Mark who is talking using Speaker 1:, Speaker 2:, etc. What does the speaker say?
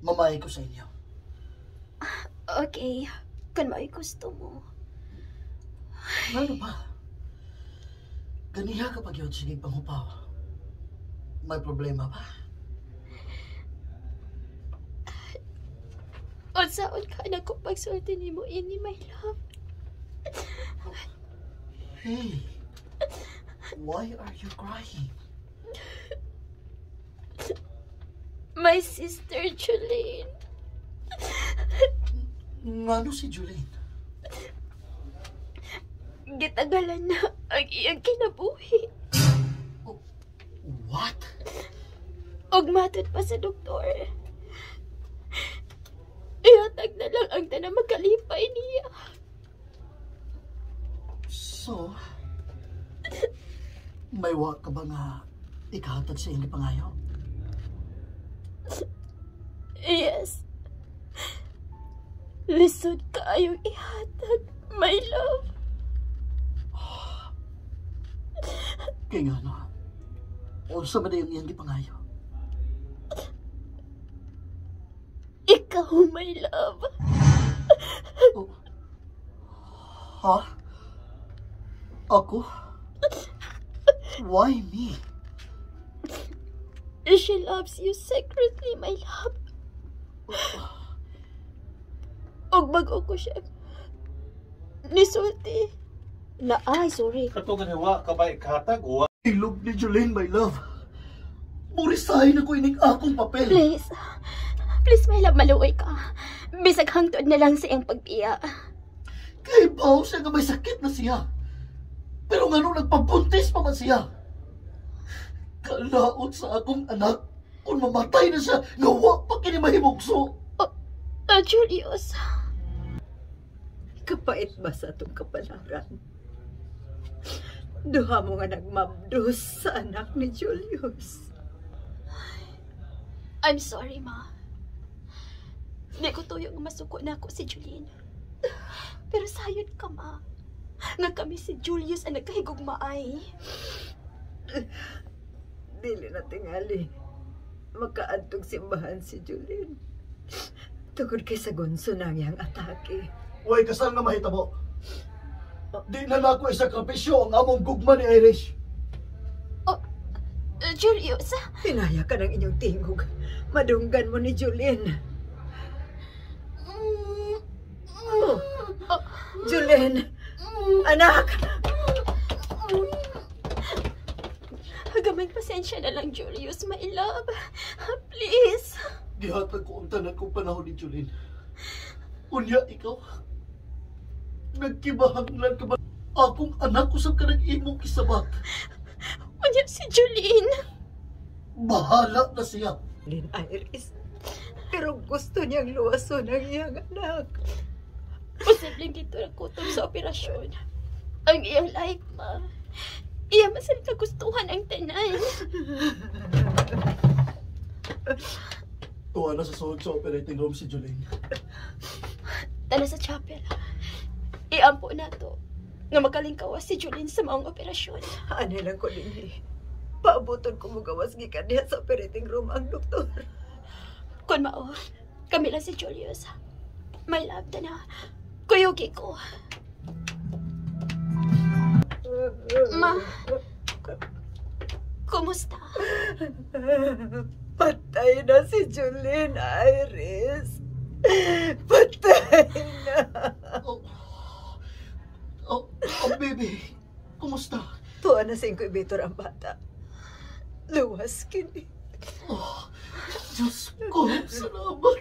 Speaker 1: Mamay ko sa inyo.
Speaker 2: Okay, kung mao'y gusto mo.
Speaker 1: Ano ba? Ganiha kapag yun, sige panghupaw. May problema ba?
Speaker 2: Unsaon ka na ko pagsulti nimo ini, my love?
Speaker 1: Hey, why are you crying?
Speaker 2: My sister, Julene.
Speaker 1: Ngano si Julene?
Speaker 2: Gitagalan na ang iyang kinabuhi.
Speaker 1: Oh, what?
Speaker 2: Og matod pa sa doktor. Ihatag na lang ang tanang makalipay niya.
Speaker 1: So, may wa ka ba nga ikahatag sa iyang gipangayo?
Speaker 2: Yes. Lisod kaayong ihatag, my love.
Speaker 1: Kaya nga, no? Unsa man yung iyang gipangayo?
Speaker 2: Ikaw, my love.
Speaker 1: Oh. Ha? Ako? Why me?
Speaker 2: She loves you secretly, my love. Og bag-o ko siya nisulti. Na, ay, sorry.
Speaker 3: Kato ganiwa ka ba ikatag o
Speaker 1: Ilog ni Julene, my love. Murisahin ako inig akong papel.
Speaker 2: Please. Please, my love, maluoy ka. Bisag hangtod na lang sa iyang pagbiya.
Speaker 1: Kay bao siya nga may sakit na siya. Pero nga nung nagpabuntis pa man siya. Kalaot sa akong anak. Kung mamatay na siya, nga wa pa kini mahimugso.
Speaker 2: Oh, Julius.
Speaker 4: Kapait ba sa atong kapalaran? Duha mo nga nagmabdos sa anak ni Julius.
Speaker 2: I'm sorry, ma. Di ko tuyo nga masuko na ako si Julene. Pero sayod ka, ma. Nga kami si Julius ang nagkahigugmaay.
Speaker 4: Dili na tingali. Makaadtog simbahan si Julene. Tungod kay sa gonso na ang iyang atake.
Speaker 1: Uy, kasal nga mahitabo. Di na nako isakripisyo ang among gugma ni Irish.
Speaker 2: Oh, Julius.
Speaker 4: Pinaya ka ng inyong tingog. Madunggan mo ni Julene. Oh, Julene! Anak!
Speaker 2: Hagamay pasensya na lang, Julius, my love. Please.
Speaker 1: Gihatag ko ang tanan kong panahon ni Julene. Unya, ikaw. Nagkibahanglan ka ba? Akong anak usab ka nag-imong kisabak.
Speaker 2: Unya si Julene.
Speaker 1: Bahala na siya.
Speaker 4: Julene Iris. Pero gusto niyang luwason ang iyang anak.
Speaker 2: Posibleng dito nagkutob sa operasyon. Ang iyang life, ma. Iya masal kagustuhan ang tanan.
Speaker 1: Tuwa na sa suod sa operating room si Julene.
Speaker 2: Tala sa chapel. Iampo na to. Nga makalingkawas si Julene sa maong operasyon.
Speaker 4: Ano lang ko din eh. Paabuton ko mugawas gikan diha sa operating room ang doktor.
Speaker 2: Kung mao, kami lang si Julius. My love, tana. Kuyugi ko. Ma, kumusta?
Speaker 4: Patay na si Julene, Iris. Patay na.
Speaker 1: Oh, baby. Kumusta?
Speaker 4: Tuwa na sa incubator ang bata. Luwas kini.
Speaker 1: Oh, Diyos ko, salamat.